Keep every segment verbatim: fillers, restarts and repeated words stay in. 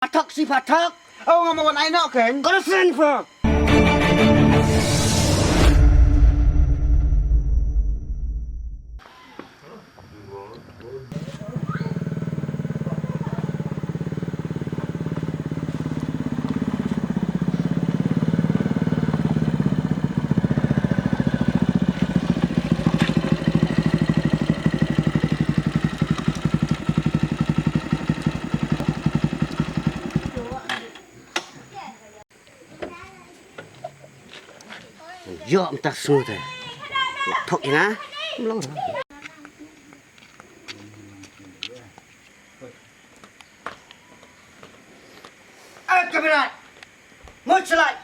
Phathok si phathok. Oh, nga ma wan ai noh kein. Kano sen pha. Ïoh mynta sngew te. Thok ïa nga. Mlong. Ai, kabirai. Mut shalai.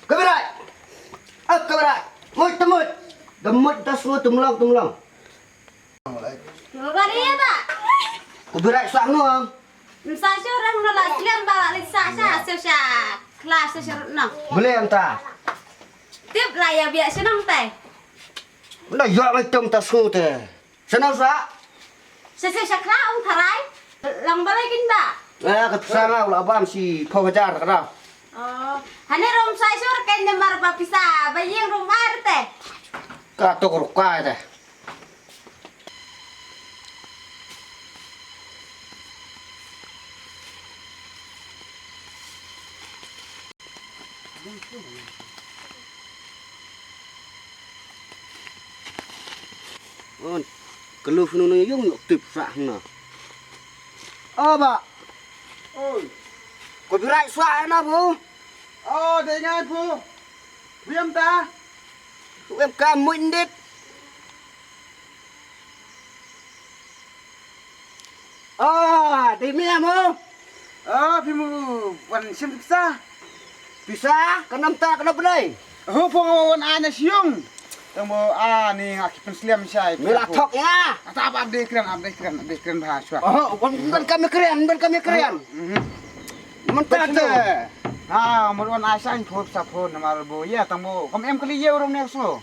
Kabirai. Ai, kabirai. Mut, mut. Da mut da sngew tum long, tum long. Ba ri ba. Kabirai sa no. Msa shu rang no la sliam ba la sa sha sha sha. Kla sha sha no. Boleh anta. Tip la ïa biak shu nong tai. Nda ïa mai tum ta shu te. Sana sa. Sha sha sha kla ong tharai. Lang balai kin ba. Eh, ka pisa nga u la bam shi phew hajar ka da. Oh, hane rum sa shu kan ne mar ba pisa ba ïing rum ar te. Ka tok rukai te. On, ka lu funu nang yung yok tip sa na. Oh, ba. Oi. Ko birai sa na bu. Oh, dei ngai bu. Biam ta. Em ka muin dit. Ah, dei me mo. Ah, phi mu wan shim pisa. Pisa, ka nam ta, ka nam bnai. Ho phong wan ana shiung. Tang bo ani nga ki pen sliam shai. Me la thok ya. Ata ap ap dei kren, ap dei kren, ap dei kren bha shwa. Oh, wan ban kam kren, ban kam kren. Mhm. Man ta te. Ha, mo wan a shai pho sa pho namar bo ya tang bo. Kam em kali ye rum ne so.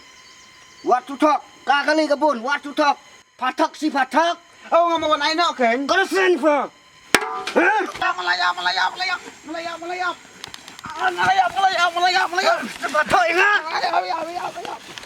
Wat tu thok, ka kali ka bun, wat tu thok. Phathok si phathok. Oh, nga ma wan ai noh kein. Kano sen pha. Hah? Malaya, Malaya, Malaya, Malaya, Malaya. Ah, Malaya, Malaya, Malaya, Malaya. Phathok ïa nga. Malaya, Malaya, Malaya, Malaya.